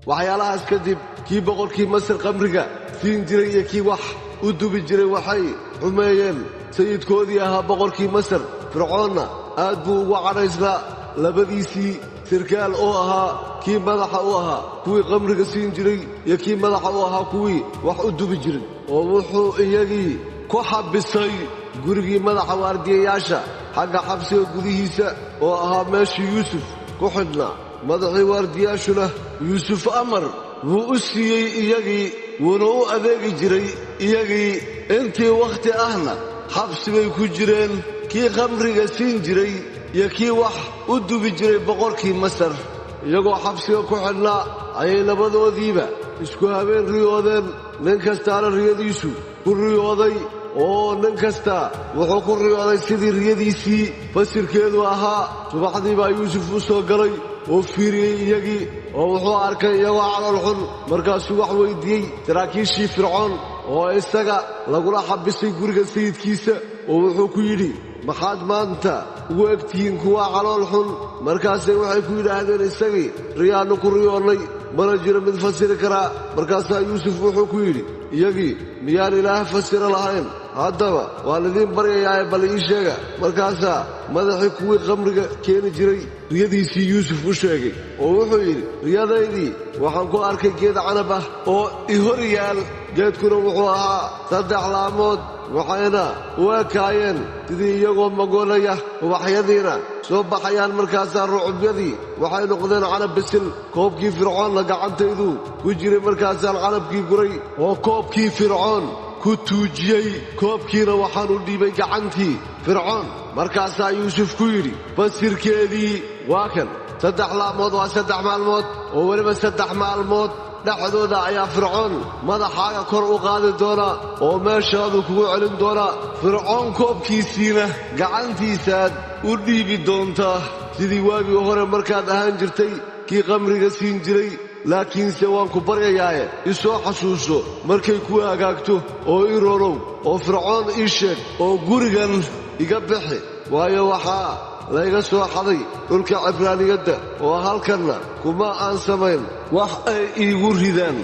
Waxyaalahaas kadib kii boqorkii Masar qamriga siin jiray iyo kii wax u dubi jiray waxay xumeeyeen sayidkoodii ahaa boqorkii Masar. Fircoonna aad buu ugu cadhaysnaa labadiisii sirkaal oo ahaa kii madaxa u ahaa kuwii qamriga siin jiray iyo kii madaxa u ahaa kuwii wax u dubi jiray, oo wuxuu iyagii ku xabisay gurigii madaxa waardiyayaasha xagga xabsiga gudihiisa oo ahaa meeshii Yuusuf ku xidhnaa. Madaxii waardiyaashuna Yuusuf amar wuu u siiyey iyagii, wuuna u adeegi jiray iyagii. Intii wakhti ahna xabsi bay ku jireen kii khamriga siin jiray iyo kii wax u dubi jiray boqorkii Masar. Iyagoo xabsiga ku xidhnaa ayay labadoodiiba isku habeen riyoodeen, nin kastaana riyadiisu ku riyooday, oo nin kasta wuxuu ku riyooday sidii riyadiisii fasirkeedu ahaa. Subaxdii baa Yuusuf u soo galay oo fiiriyey iyagii, oo wuxuu arkay iyagoo calool xun. Markaasuu wax weyddiiyey saraakiishii Fircoon oo isaga lagula xabisay guriga sayidkiisa, oo wuxuu ku yidhi, maxaad maanta ugu egtihiin kuwa calool xun? Markaasay waxay ku yidhaahdeen isagii, riyaannu ku riyoonnay, mana jiro mid fasiri karaa. Markaasaa Yuusuf wuxuu ku yidhi iyagii, miyaan Ilaah fasiro lahayn? Haddaba waan idiin baryayaae bal ii sheega. Markaasaa madaxii kuwii khamriga keeni jiray riyadiisii Yuusuf u sheegay, oo wuxuu yidhi, riyadaydii waxaan ku arkay geed canab ah oo i hor yaal. Geedkuna wuxuu ahaa 3 laamood, waxayna u ekaayeen sidii iyagoo magoolaya, ubaxyadiina soo baxayaan. Markaasaa rucubyadii waxay noqdeen canab bisil. Koobkii Fircoonna gacantaydu ku jiray. Markaasaan canabkii guray oo koobkii Fircoon ku tuujiyey, koobkiina waxaan u dhiibay gacantii Fircoon. Markaasaa Yuusuf ku yidhi, fasirkeedii waa kan: 3 laamood waa 3 maalmood, oo weliba 3 maalmood dhexdooda ayaa Fircoon madaxaaga kor u qaadi doonaa oo meeshaadu kugu celin doonaa. Fircoon koobkiisiina gacantiisaad u dhiibi doontaa, sidii waagii hore markaad ahaan jirtay kii qamriga siin jiray. Laakiinse waan ku baryayaaye i soo xasuuso markay kuu hagaagto, oo ii roonow, oo Fircoon ii sheeg, oo gurigan iga bixi, waayo waxaa layga soo xaday dhulka Cibraaniyadda, oo halkanna kuma aan samayn wax ay iigu ridaan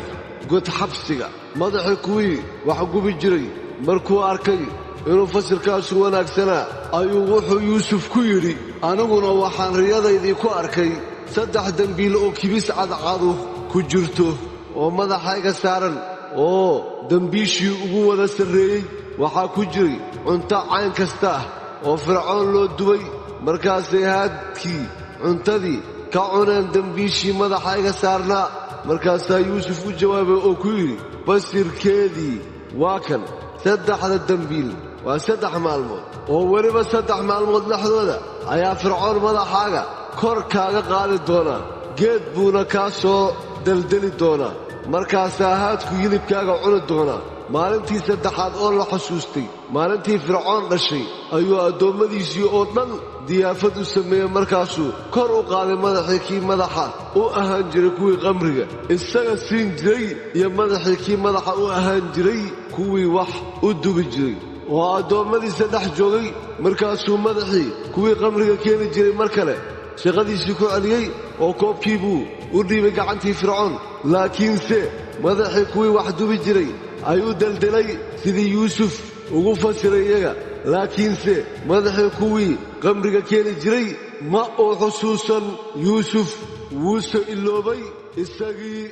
god xabsiga. Madaxii kuwii wax gubi jiray markuu arkay inuu fasirkaasu wanaagsanaa ayuu wuxuu Yuusuf ku yidhi, aniguna waxaan riyadaydii ku arkay 3 dembiil oo kibis cadcadu ku jirto oo madaxayga saaran, oo dembiishii ugu wada sarreeyey waxaa ku jiray cunto cayn kasta ah oo Fircoon loo dubay. Markaasay haadkii cuntadii ka cuneen dembiishii madaxayga saarnaa. Markaasaa Yuusuf u jawaabay oo ku yidhi, fasirkeedii waa kan: 3da dembiil waa 3 maalmood, oo weliba 3 maalmood dhexdooda ayaa Fircoon madaxaaga kor kaaga qaadi doonaa, geed buuna kaa soo deldeli doonaa. Markaasaa haadku hilibkaaga cuni doonaa. Maalintii 3aad oo la xusuustay maalintii Fircoon dhashay ayuu addoommadiisii oo dhan diyaafad u sameeyey. Markaasuu kor u qaaday madaxii kii madaxa u ahaan jiray kuwii qamriga isaga siin jiray iyo madaxii kii madaxa u ahaan jiray kuwii wax u dubi jiray, oo addoommadiisa dhex joogay. Markaasuu madaxii kuwii qamriga keeni jiray mar kale shaqadiisii ku celiyey, oo koobkii buu u dhiibay gacantii Fircoon. Laakiinse madaxii kuwii wax dubi jiray ayuu deldelay sidii Yuusuf ugu fasiray iyaga. Laakiinse madaxii kuwii qamriga keeni jiray ma uu xusuusan Yuusuf, wuuse iloobay isagii.